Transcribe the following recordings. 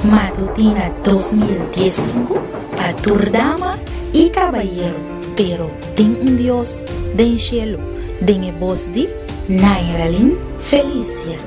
Matutina 2015 pa tur dama y cabayero, pero tin un Dios den cielo, den e bos di Nairalyn Felicia.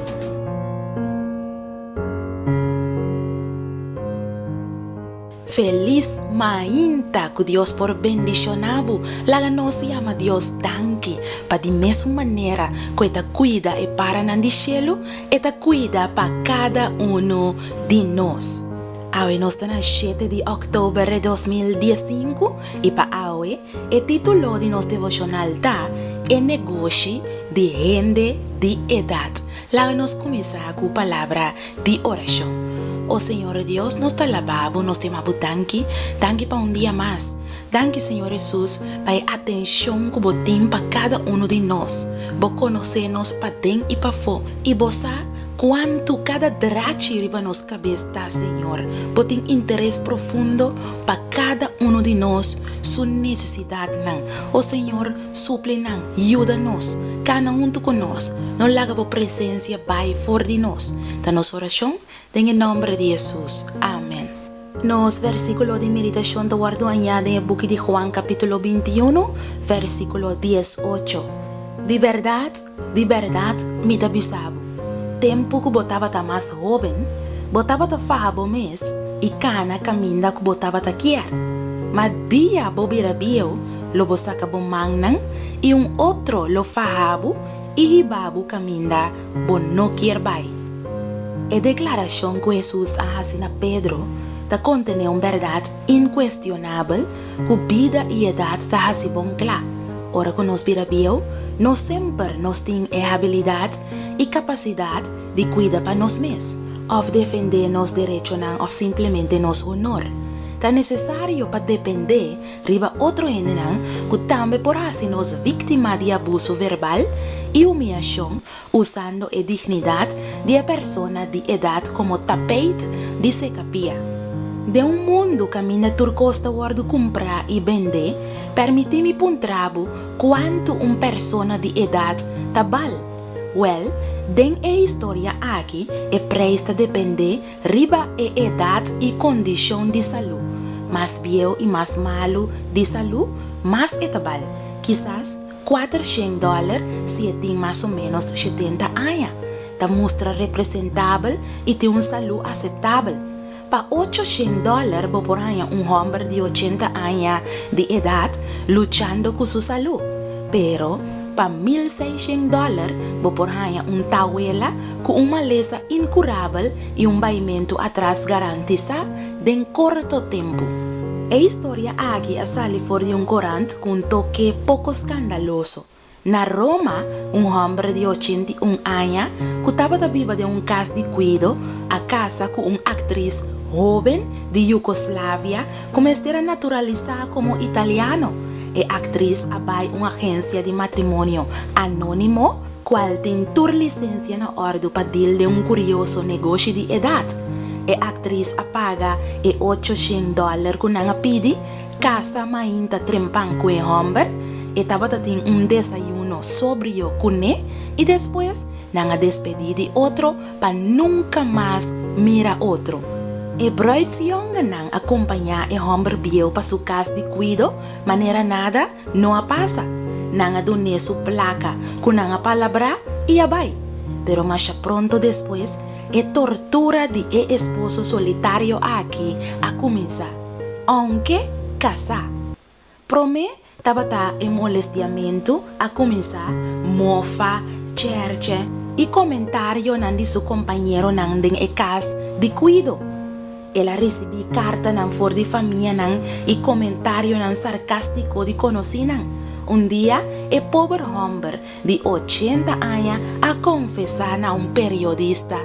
Felis mainta ku Dios por bendishoná bo. Laga nos yama Dios danki pa di mesun manera ku e ta kuida e paranan di shelu, e ta kuida pa kada unu di nos. Awe nos ta na shete di òktober di 2015 i pa awe e título di nos devoshonal ta E negoshi di hende di edat. Laga nos kuminsá ku palabra di orashon. O Señor Dios, nos ta laba Bo, nos ta yama Bo danki, danki pa un dia mas. Danki, Señor Hesus, pa e atenshon ku Bo tin pa kada unu di nos. Bo konosé nos paden i pafó, i Bo sa kuantu kada drachi riba nos kabes ta, Señor. Bo tin interes profundo pa kada unu di nos su nesesidatnan. O Señor, Supli nan, yuda nos, kana huntu ku nos, no laga bo presensia bai for di nos. Ta nos orashon den e nòmber di Hesus. Amen. Nos versíkulo di meditashon ta wòrdu hañá den e buki di Juan kapítulo 21, versíkulo 18. Di bèrdat, di bèrdat, mi ta bisa bo, tempu ku bo tabata mas hóben, bo tabata faha bo mes i kana kaminda ku bo tabata kier. Ma dia bo bira bieu, Lo bo saka bo mannan i un otro lo faha bo i hiba bo kaminda bo no kier bai. E deklarashon ku Hesus a hasi na Pedro ta kontené un bèrdat inkuestionabel ku bida i edat ta hasi bon kla, ora ku nos bira bieu, no semper nos tin e habilidat i kapasidat di kuida pa nos mes òf defendé nos derechonan òf simplemente nos honor. Ta nesesario pa dependé riba otro hendenan ku tambe por hasi nos víktima di abuso verbal i humiashon usando e dignidat di e persona di edat komo tapeit di seka pia. Den un mundu kaminda tur kos ta wòrdu kumprá i bendé, pèrmití mi puntra bo kuantu un persona di edat ta bal. Wèl, den e historia aki e preis ta dependé Riba e edat i kondishon di salú, mas bieu i mas malu di salú, mas e ta bal, kisas 400 dòler si e tin mas o ménos 70 aña, ta mustra representabel i tin un salú aseptabel. Pa 800 dòler bo por haña un hòmber di 80 aña di edat luchando ku su salú, pero pa 1600 dòler bo por haña un tawela Ku un malesa inkurabel i un baimentu atras garantisá den korto tempu. E historia aki a sali for di un korant ku un toke poko skandaloso. Na Roma, un hòmber di 81 aña ku tabata biba den un kas di kuido a kasa ku un aktris hóben di Yugoslavia ku mester a naturalisá komo italiano. E aktris a bai un agensia di matrimonio anónimo Cual tin tur licencia na ordu pa deal den un curioso negoshi di edad. E actriz a paga e 800 dollar cu nan a pidi, casa mainta trempan cu e homber, e tabata tin un desayuno sobrio cu ne y despues nan a despedi di otro pa nunca mas mira otro. E bruidsjongennan a compaña e homber bieu pa su cas di cuido manera nada No a pasa. Nan a dun'é su plaka ku nan a palabrá i a bai. Pero masha pronto despues, e tortura di e esposo solitario aki a kuminsá, ounke kasá. Promé tabata e molestiamentu a kuminsá, mofa, chèrchè i komentarionan di su kompañeronan den e kas di kuido. El a risibí kartanan for di famianan i komentarionan sarkástiko di konosínan. Un dia, e pober hòmber di 80 aña a konfesá na un periodista,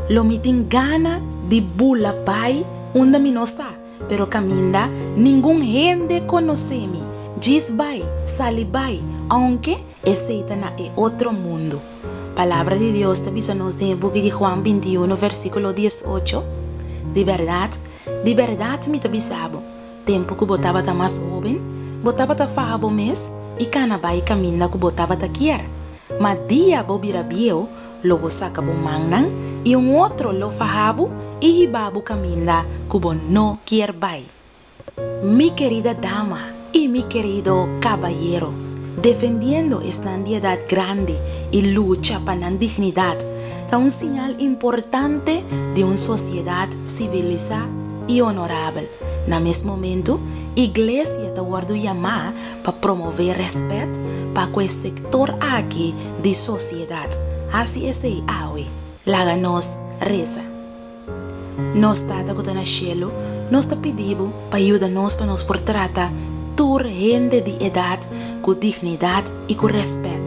Lo mi tin gana di bula bai unda mi no sa, pero kaminda ningun hende konosé mi. Djis bai, sali bai, ounke esei ta na e otro mundu. Palabra di Dios ta bisa nos den e buki di Juan 21 versíkulo 18, Di bèrdat, di bèrdat mi ta bisa bo, tempu ku bo tabata mas hóben, bo tabata faha bo mes i kana bai kaminda ku bo tabata kier. Ma dia bo bira bieu, lo bo saka bo mannan i un otro lo faha bo i hiba bo kaminda ku bo no kier bai. Mi kerida dama i mi kerido kabayero, defendiendo esnan di edat grandi i lucha pa nan dignidat ta un siñal importante di un sosiedat sivilisá i onorabel. Na mes momentu, iglesia ta wòrdu yamá pa promové rèspèt pa ku e sektor aki di sosiedat. Hasi esei awe. Laga nos resa. Nos Tata ku ta na shelu, nos ta pidi bo pa yuda nos pa nos por trata tur hende di edat ku dignidat i ku rèspèt.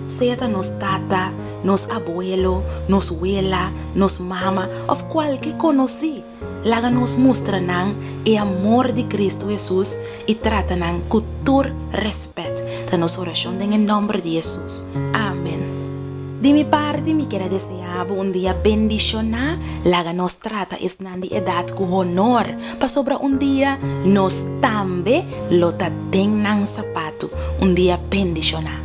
Sea ta nos tata, nos abuelo, nos wela, nos mama òf kualke konosí, laga nos mustra nan e amor di Kristu Hesus i trata nan ku tur rèspèt. Ta nos orashon den e nòmber di Hesus. Amen. Di mi parti mi kier a deseá bo un dia bendishoná. Laga nos trata esnan di edat ku honor, pasobra un dia nos tambe lo ta den nan sapatu. Un dia bendishoná.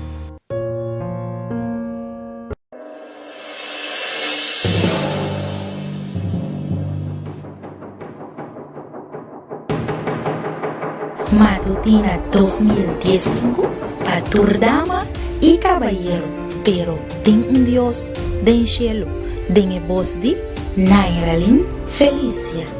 Matutina 2015 pa tur dama i kabayero, pero tin un Dios den shelu, den e bos di Nairalyn Felicia.